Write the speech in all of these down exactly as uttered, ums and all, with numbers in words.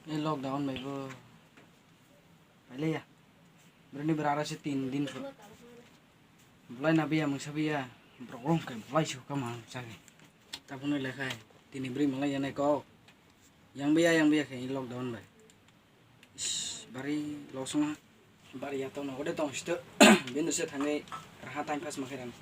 E lockdown bai bo. Pailaiya. Broni bra ara se tin din pho. Bulai na biya mungsa biya. Borok rong kai bulai su kama chagi. Tabukno lekhai. Tini bri malai yanai kok. Yang biya yang biya khe lockdown bai. Ish, bari losong ha. Bari ya tong nogo de tong sto. Bini se thangwi raha time pass ma khe rang.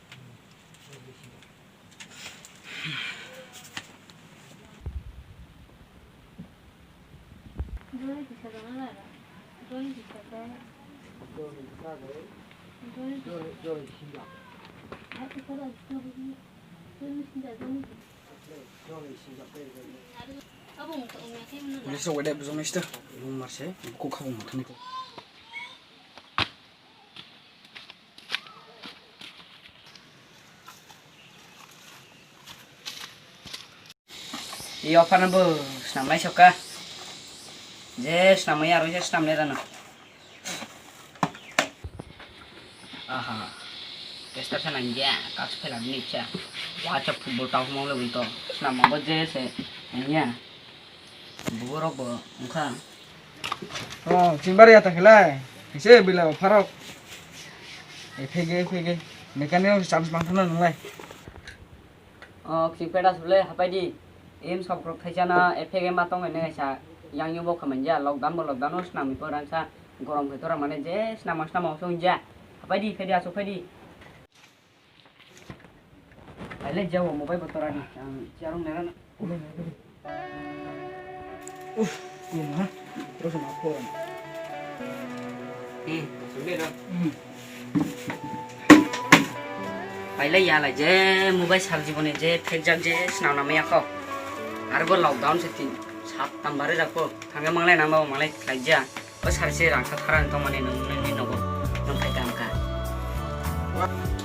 Police rok wede bujong nai sto. Lung mar se, kok khabung ma thani kok. I offer no bo snam nai soka. Je snam ya ro je snam ne rano. Aha. Tester sa nang ya, kas phela ni cha. Wa cha football tau mo le to. Snam bo je se nang ya. Borok bo wngkha. Oh, chimbar ya ta khelai. Kise bila pharok. E phege phege. Mechanic chance mang thano nunglai. Oh, ching peda sule hapai di. Im sok rok thaisa na effect ma tong ne sa. Yang yo bo khamanja lockdown bo lockdown no snam mi porang sa. Gorom khe tora mane je snam snam so ja. Hapai di phedi aso phedi. Ai le jaw mobile bo tora ni. Ang charong nera na. Uf, kuma. Terus ma phone. Hmm, sumbe ro. Hmm. Pailai ya lai je mobile sal jibone je phekjak je snam na maya kho. Aro bo lockdown se tin sat tam bare rakho. Thangya manglai nang ba manglai khlai ja. O sari se rang kha khara tong mani nung nung ni nogo nung phai tam ka.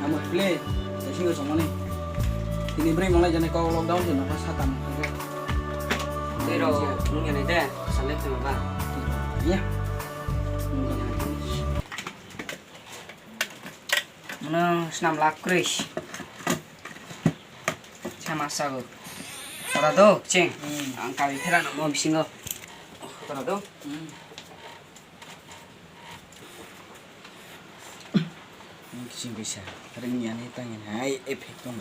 Amo play, sing song mani. Tini bri manglai jane kok lockdown se nang kha sat tam. Tei ro nung ya nai de, sale te ba. Ya. Mano snam lak kris. Sama sago. Tora do, ching. Hmm. Ang kali thera no mo bisingo. Tora do. Hmm. Ang kising bisa. Ring ni ani tangin hai effect tong.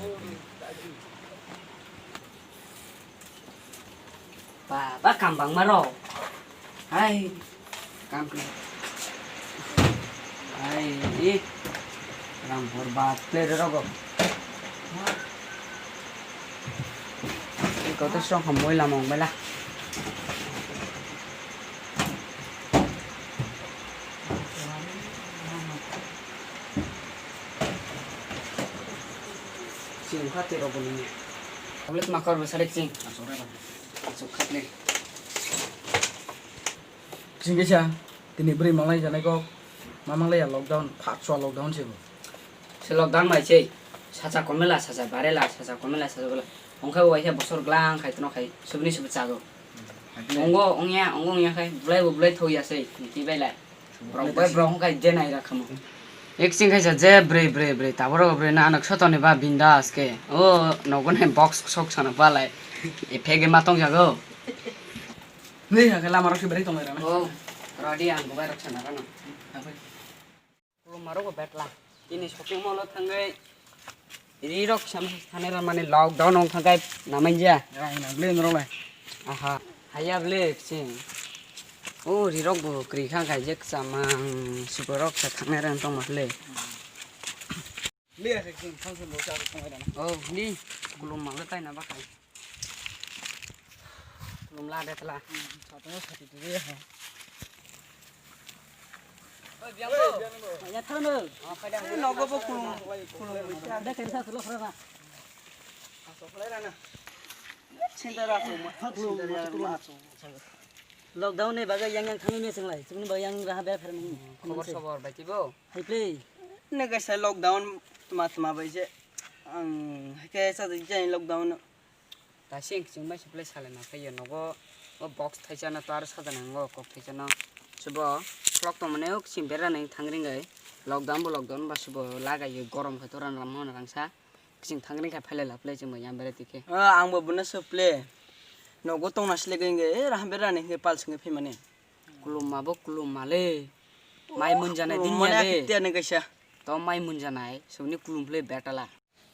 Ba, ba, kam bangma rok. Hai, kam khe. Hai, i. Ram hor ba, play re rogo. Iko to song ham moi lamong bela. Sing kha tei rogo ni. Tablet ma kor ba sarik sing. Asok khatle. Sing kisa, tini bri manglai janai kok. Ma manglai ya lockdown, phat chwa lockdown se bo. Se lockdown bai se. Sacha komela, sacha barela, sacha komela, sacha barela. Ongkha bo waisa bosor glang khai tono khai, subni sub chago. Ongo ongya, ongo ongya khai, bulai bo bulai thok ya se, niti bai lai. Borok bai borok hwnkhai je nai rakha mo. Ek sing khaisa je brwi brwi brwi taboro brwi na anak sotoni ba bindas ke. O nogo ne box sok sana ba lai. Ephege ma tong jago. Nei ha lama rok se brwi tong lai rana. O rodi ang bo bai rok sana rana. Khulumma rok bo betla. Tini shopping mall o thangwi ri rok sam thane ra mani lockdown ong thangkai namanja. Rang nang le nrok lai. Aha. Haya ble sing. O ri rok bo kri kha khai je chamang sibo rok sa thangna rang tong ma le. Le ya se sing thang se bo sa thang ra na. O ni khulumma le tai na ba khai. Khulumla de tla. Satung sati tu ya. Ya thang no. Nogo bo khulum khulum. De ken sa sulo khra na. Sendara ko ma. Khulum khulum. Lockdown ni bagwi yang yang thangwi mechang lai. Chini bagwi yang raha bera pher mung. Khobor sobor bai tibo. Hai play. Ne kaisa lockdown tma tma bai je. Ang hai kaisa jai lockdown. Taising kiching bai supply salai na phaiyo nogo o box thaisa no to aro sajana ngo kok thaisa no. Subo clock tong mane o kiching bera nang thang ring gai. Lockdown bo lockdown ba subo lagai gorom khai to ran ram hono rangsa. Kiching thang ring khai phailai la play chwng bai yang bera tikhe. Ah, ang bo buna supply. Nogo tongna sile genge, eh, raha berani hingke pal singke phimani. Kulumma bo kulumma le. Mai munjana din mane ya le. Akhe tiya ne kaisa. To mai munjanai, songni kulum le betala.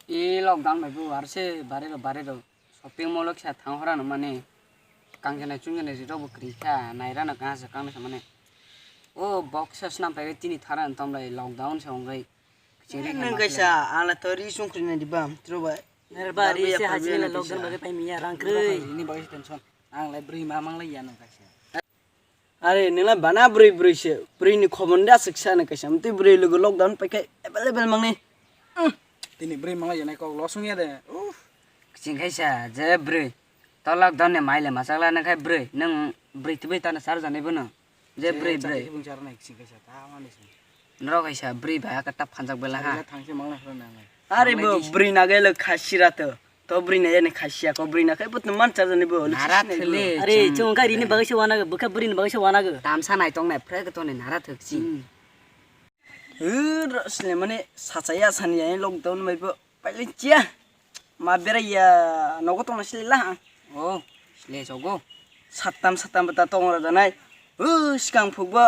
E lockdown bai bo arse bare ro bare ro. Shopping mall kisa thang hora no mane. Kang jana chung jana jito bo kri kha, nai rana kang sa kang sa mane. O box sa snam pai tini thara antom lai lockdown sa ongoi. Nang kaisa, ala to ri sung kri na di bam, tro bai. Nere ba ri se haji la lockdown bai pai miya rang kri. Ini bai tension. Ang lai bri mamang lai ya nang kaisa. Are, nila bana bwrwi bwrwi se, bwrwi ni khobor da siksa na kaisa, mtwi bwrwi lugu lockdown paikhe available mangni. Tini bwrwi mangla yanai kok losung ya de. Uff. Kiching khaisa, je bwrwi. To lockdown ni maile masakla nang khai bwrwi, nang bwrwi twi tana sar jani bono. Je bwrwi bwrwi. Bung char nai kiching khaisa, ta mani se. Nrok kaisa bwrwi bai aka tap phanjak bela ha. Thangse mangla khra nang. Are bo bwrwi na gelo khasira to. To bwrwi na yani khasiya ko bwrwi na khai bo tong man char jani bo. Nara thele. Are chung kai rini bagwi se wanago, bwkha bwrwi ni bagwi se wanago. Tamsa nai tong nai phrek to ni nara thok si. Hmm. Hur sile mane sachaya sani ya lockdown bai bo paile chiya. Ma berai ya nogo tong na sile la. Oh, sile sogo. Sattam sattam bata tong ra danai. Hu sikang phuk bo.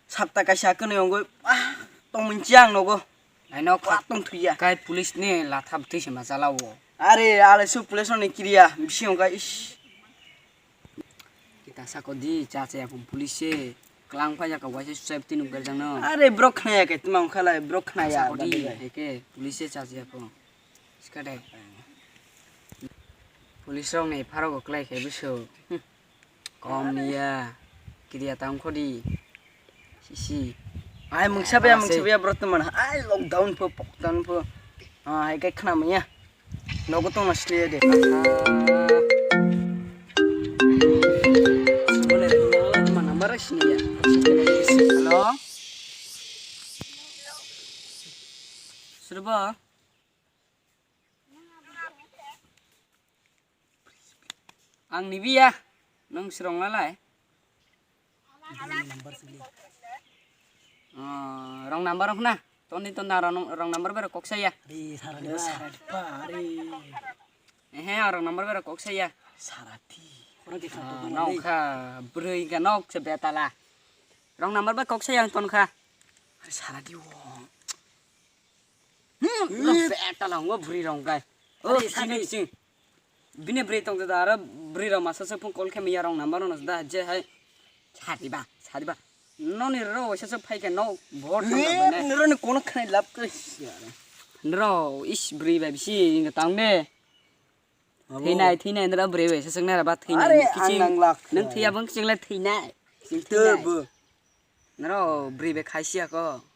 Sapta kaisa kwnwi wngwi, ah, tongmung chiang nogo. Naino ah, tong thuya. Kai police ni latha bwtwi se ma chala o. Are, ale su police ni kiriya, bisi wngkha, ish. Kita sako di, cha cha yakung police se. Klang pa jaka waise safety nuk berjang no. Are, brok khnaya ke, tuma wngkha lai, brok khnaya. Sako di, heke, police se cha cha yakung. Sikade. Police rok ni pharo go klai khe bisu. Kom niya. Kiriya tang khodi. Sisi. Ai mungsa baya mungsa baya bro teman. Ai lockdown pho lockdown pho. Ah, hai kai khna maya. Nogo tong na sliya de. Number sini ya. Hello. Suruba. Ang nibiya, nung srong lalai. Oh, wrong number rok na. Toni ton na wrong, wrong number bero kok saya. Ehe, wrong number bero kok saya. Ah, nong kha, brui kha, nok se betala. Wrong number ba kok saya ang ton kha. Sarati wo. Hmm, beta lango bwrwi rong kai. Oh, are, sini sini. Bini bwrwi tong da aro bwrwi rong masa se phone call khe miya rong number no da je hai. Sadi ba, sadi ba. Noni ro se se phai khe no bor thang ba ne. Nero ni kono khnai lap kai. Nero is bwrwi ba bisi inga tang de. Thinai thinai nero bwrwi ba se se nera ba thinai. Are kiching ang nang lak. Nang thiya bang kiching le thinai. Te bu. Nero bwrwi ba khaisi ako.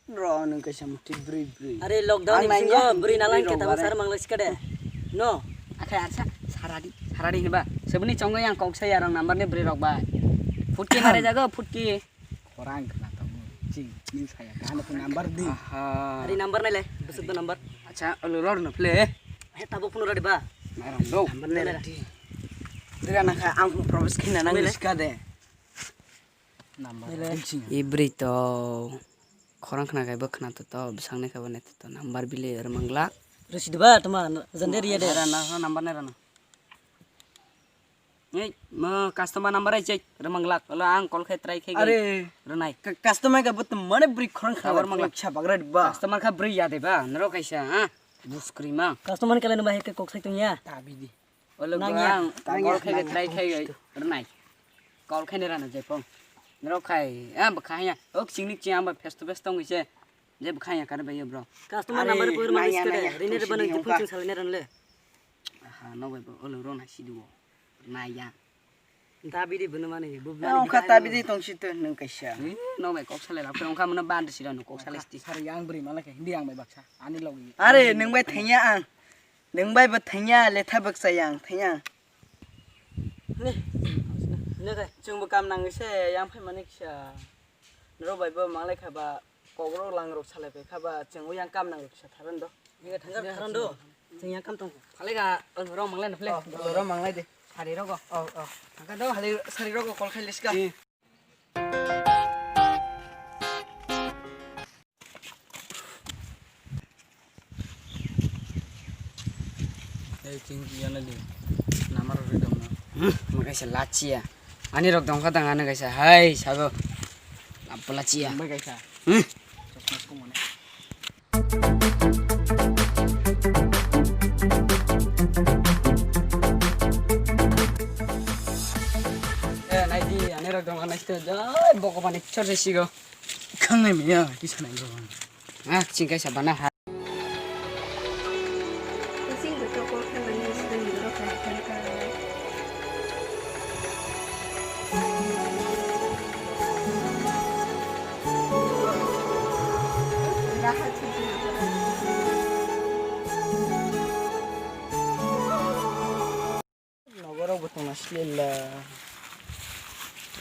Bro, nung kaisa muti bri bri. Are lockdown ni bisingo bri nalang ke tamo sar mangla sikade. No. Akhai arsa saradi, saradi hinba. Sebuni chongo yang kok saya rong number ni bri rok bai. Food ke mare jago, food ke. Korang kena tamo. Ching, ning saya kan aku number di. Aha. Are number nai le, besok do number. Acha, olo lor no ple. He tabo phone radi ba. Narang do. Number nai le. Dira nakha ang promise kina nang sikade. Number. Ibri to khorang khna khe bo khna to to bwsang ni khe bo nai to number bili rwmang glak. Rwsi diba tuma jande riya de. Rana ho number nai rana. Ei mo customer number ai chek rwmang glak lo ang call khe try khe. Are rwnai. Customer khe bo tuma ne bri khorang khna rwmang glak cha bagra diba. Customer kha bri ya de ba nro kaisa ha. Buskri ma. Customer khe le numa he kok sai tong ya. Tabi di. Olo nang ya, ang nang ya, call khai nang ya, try khai rwnai. Call khai rana je phone. Nero khai, ah, bwkha ya. Ok, singni chi amba face to face tong ise. Je bwkha ya kar bai bro. Customer number pur ma nang ya, nang ya, rine de bana phone sing sal ne ran le. Aha, no bai bro. Olo rona si duo. Na ya. Tabidi bwno mani, bu mani. Ongkha tabidi tong si to nung kaisa. No bai kok salai lap ongkha mano ban si rano kok salai sti. Sari yang bri malai khe hindi ang bai baksa. Ani logi. Are nung bai thengya ang. Nung bai bo thengya letha baksa yang thengya. Ne. Ne kai. Chwng bo kam nang se yang phai mani kisa. Nro bai bo malai kha ba kok rok lang rok salai pai kha ba chwng o yang kam nang rok sa tharan do. Nge thangkar tharan do. Chwng yang kam tong. Phale ga, ol rong manglai na phale. Oh, ol rong manglai de. Sari rogo. Oh, oh. Thangkar do. Phale sari rogo kol khai liska. Ei, ching yana di. Namar rwi dong no. Hmm, mo kaisa lachiya. Ani rok dong kha dang ano kaisa. Hai, sago. Lapla chiya. Bai kaisa. Hmm. Chosma song mane. Eh, naidi, ani rok dong ano sto. Jai, bokobani chor sigo. Khangnai miya, kisa nai bro. Ah, chingkai sabana ha. Sing betul kau kan nanya sedang dulu kan kan kan. Rahat sih. Nogo rok bo tongna slela.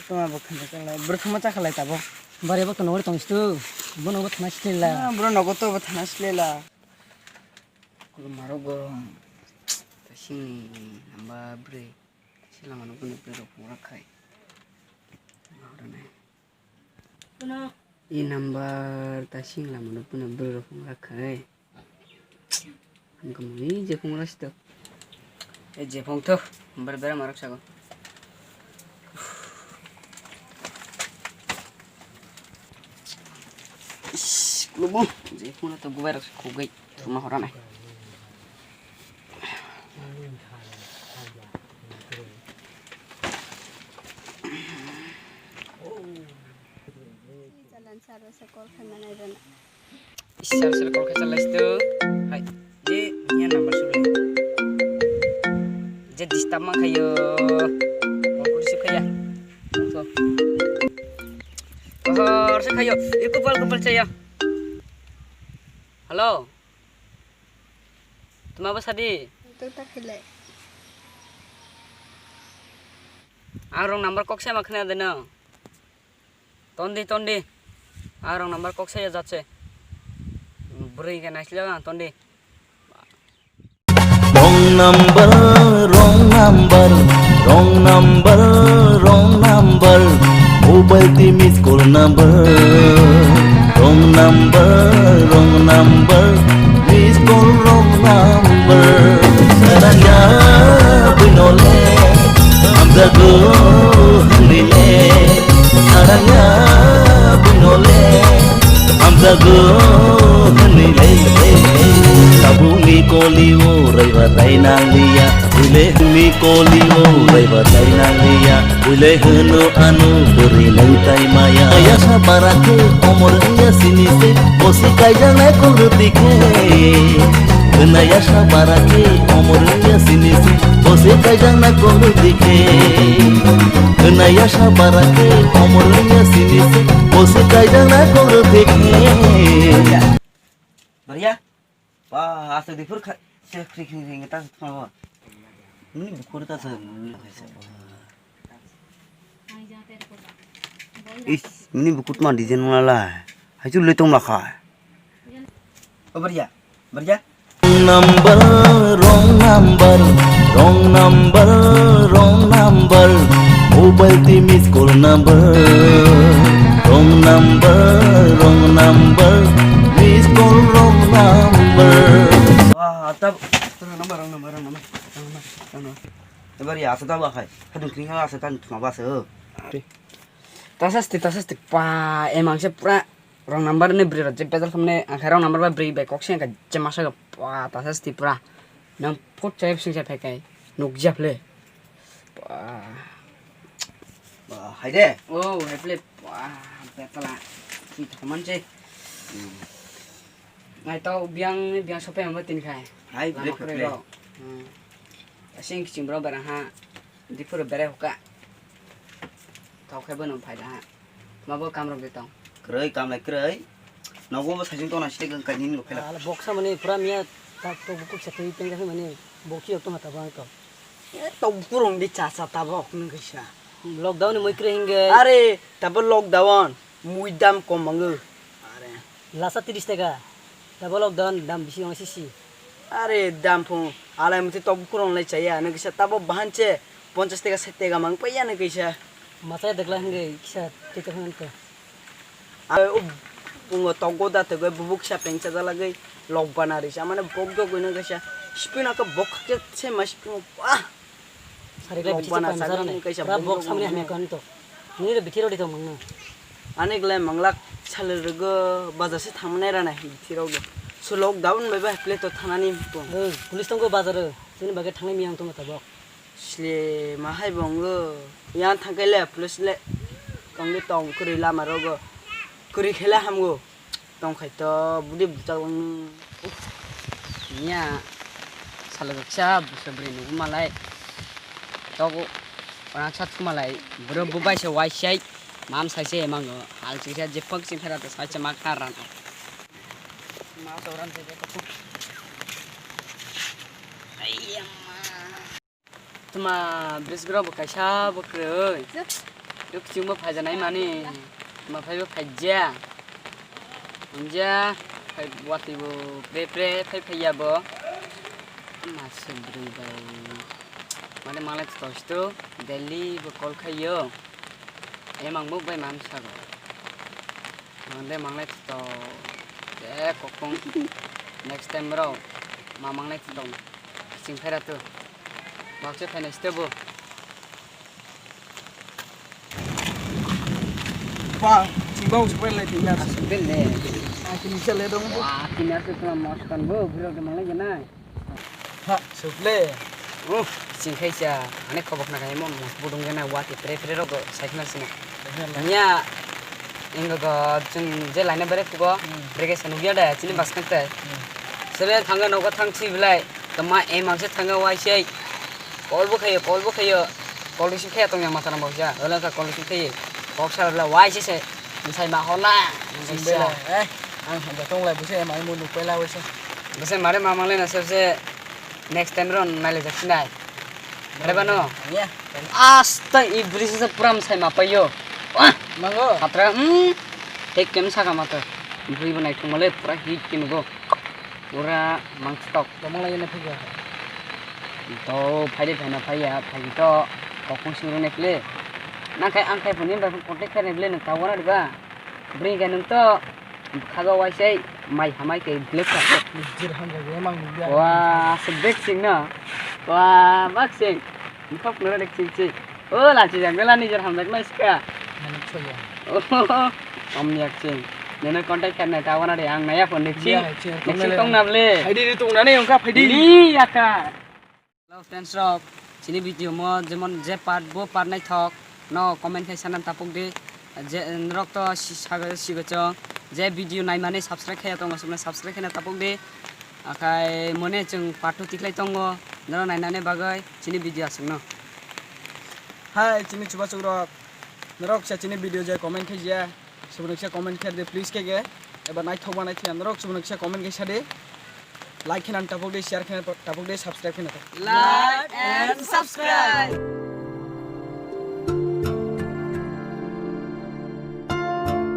Tongma bo khana kala. Bwrwi thangma cha khalai tabok. Bare bo tongna ori tong stu. Bono bo thangna slela. Ah, bro nogo to bo thangna slela. Kulu maro go. Tasing namba bwrwi. Sila mano kunu bwrwi rok pungra khai. Mahorane. I number ta singla mano puna bwrwi rok phungra khai. Ang kamo i je phungra sito. E je phung tho, bar bera marok sago. Ish, klubo, je phungra to gubai rok khugui. Tuma hora nai. Jalan sar rasa call khaima nai rana. Sar sar call khaisa laistu. Hai, je niya number sule. Je disturb ma khayo. Call kuri sukaya. Kohor se khayo. Iku pal kupal chaya. Hello. Tuma bwsa di? Tok tak khilai. Ang wrong number kok se ma khna de no. Tondi, tondi. Ang wrong number kok se ya jat se. Bwrwi ke naisle ang tondi. Wrong number, wrong number, wrong number, wrong number. Mobile ti miss call number. Wrong number, wrong number, miss call wrong number. Sarangya binole, amjago hanile. Sarangya binole, amjago hanile. Tabuni koli o raiba tainang liya. Bwle hwnwi koli o raiba tainang liya, bwle hwno ano bwrwi nwng tai maya. Ayasa bara khe omor wngya sini se, bosi kaijaknai kok rwtwi khe. Hwnayasa bara khe omor wngya sini se, bosi kaijaknai kok rwtwi khe. Hwnayasa bara khe omor wngya sini se, bosi kaijaknai kok rwtwi khe. Bariya? Ba, aswk diphuru kha, se khri khri khri ta thangma ba. Nini bukhur ta sa, nini khaisa. Is, nini bukhur ma design wngla la. Haichu le tongla kha. O bariya, bariya. Number, wrong number, wrong number, wrong number. Mobile ti miss call number. Wrong number, wrong number, miss call wrong number. Wah, tab, wrong number, wrong number, wrong number, wrong number, wrong number. Ebar ya, asa tab akhai. Hadung kring asa tan thuma basa. Tasasti, tasasti, pa, emang se pura. Wrong number ni bwrwi rok je bejal khamne, ang khe wrong number bai bwrwi bai kok se wngkha, je masa khe, pua, tasa se tipra. Nang phut chai sing chai phai kai, nukjia phle. Pua. Ba, hai de. Oh, hai phle, pua, betala. Sing thangman se. Hmm. Nai tau biang, biang sopai amo tin khai. Hai, lama ble kwrwi phle. Rok. Hmm. Sing kiching bro barang ha. Dipura berai hoka. Tau khai bono phai da ha. Ma bo kam rok de tong. Kwrwi, kam lai kwrwi. Nogo bo sajung tona site gangkai nini bo phela. Ala boksa mani pura miya tak to bukuk sa twi tengga mani bokhi yok to hata bang to. E to bukurong di cha cha ta bok nung kaisa. Lockdown ni mui kwrwi hinge. Are, tabo lockdown. Mui dam kom mango. Are. Lasa tiris taka. Tabo lockdown dam bisi wng sisi. Are dam phung. Alai muti tok bukurong lai chaya. Nang kisa tabo bahan che ponchas taka sait taka mang paya nang kisa. Masa dekla hinge kisa teka hinge to. Are o bungo tok goda tego bubuk sa pengcha dalagai lok bana risa. Mane bok dogoi nang kisa. Spina ka bok ke se ma spina. Ah. Sari glai bithi Lombana chakma chagwi sarane. Kaisa Pura bumrok box samani mano. Hamya kon to. Nini re bithi rodi to mangno. Ani glai manglak sale rwgo bazar se thangmani rana bithi rok. So lockdown bai bai plate to thanani to. Oi, police tongo bazar o. Chini bagwi thangnai miyang tongo tabok. Sle ma hai bongo. Yang thangkai le police le. Tongni tong kwrwi lama rogo. Kwrwi khela hamgo. Tongkhai to budi bwchak wngni. Nia salo kisa bwsa bwrwi nugo malai. Togo wana chat malai. Bwrwi bubai se waisai. Mam sai se mango. Hal chisa jepang sing khara to sai se ma kharan. Ma so ran se ko. Ai ma. Tuma bwswk rok bo kaisa bo kwrwi. Ruk chwngbo phaijanai mani. Tuma phaibo phaijya. Hwnjya phai watwi bo pre pre phai phaiya bo. Ama se bwrwi bai. Mane manglai to to daily bo call khaiyo. Emang bo bai mam sago. Mande manglai to je kokong next time bro ma manglai to. Sing phai ratu. Baksa phainai se bo. Ba, sing bau se phainai tingna. Asuk bel le. Akini chale dong. Wah, kini asuk tuma moskan bo, biro de manglai gana. Ha, suple. Uh, sing khai cha. Ani khobok na kai mon mos budung gana wati pre pre rogo cycle sina. Nya, ingo go chwng je laina bere kugo, hmm, brege se nugya da, chini, hmm, baskang te. Hmm. Sebe thangga nogo thang si belai, tama emang se thangga wai sei. Call bo khayo, call bo khayo. Call receive khaya tongya mata na boksa. Ola ka call receive khayo. Boksa bela wai se se. Misai ma hola. Sing bela, eh. Ang handa tong lai buse emang mo nuk pela wese. Buse mare mamang le na se se next time ron nai le jak sinai. Reba no? Iya. Asta i bwrwi se pura msai ma paio. Wah! Mango. Patra, hmm. Hek kem saka mato. Bwrwi bo naithok male pura hit ke nugo. Pura mangtok. Tomang lai na phaiya. To phaide phaina phaiya, phai to kokong sing rone ple. Nang khai ang khai phone ba contact khai ne ple nang tawara diba. Bring ga nang to. Khago waisai mai hamai ke black ka. Jir hamjago emang nugya. Wah, se bek sing na. Wah, bak sing. Khok nora dek sing sing. O, lachi jang bela nijer hamjak na iska. Malik soya. Oh, om yak sing. Nene contact kar na ta wana de ang naya phone dek sing. Ya, sing, dek sing tong na ble. Phaidi de tong na ne ongka phaidi. Ni yaka. Hello friends rok, chini video mo jemon je part bo part naithok no comment khai sanam tapuk di. Je norok to si-, sago sigo chong je video naimani subscribe khai tongo sumna subscribe khai tapuk di. Akhai mone chwng part two tikhlai tongo norok nainani bagwi chini video aswkno. Hai chini chubasuk rok, norok sa chini video je comment khai jia. Subunoksa comment khe de please khe khe. Eba naithok ba naithok norok subunoksa comment khe sadi. Like khe nan tapok de, share khe nan tapok de, subscribe khe nan tapok. Like and subscribe.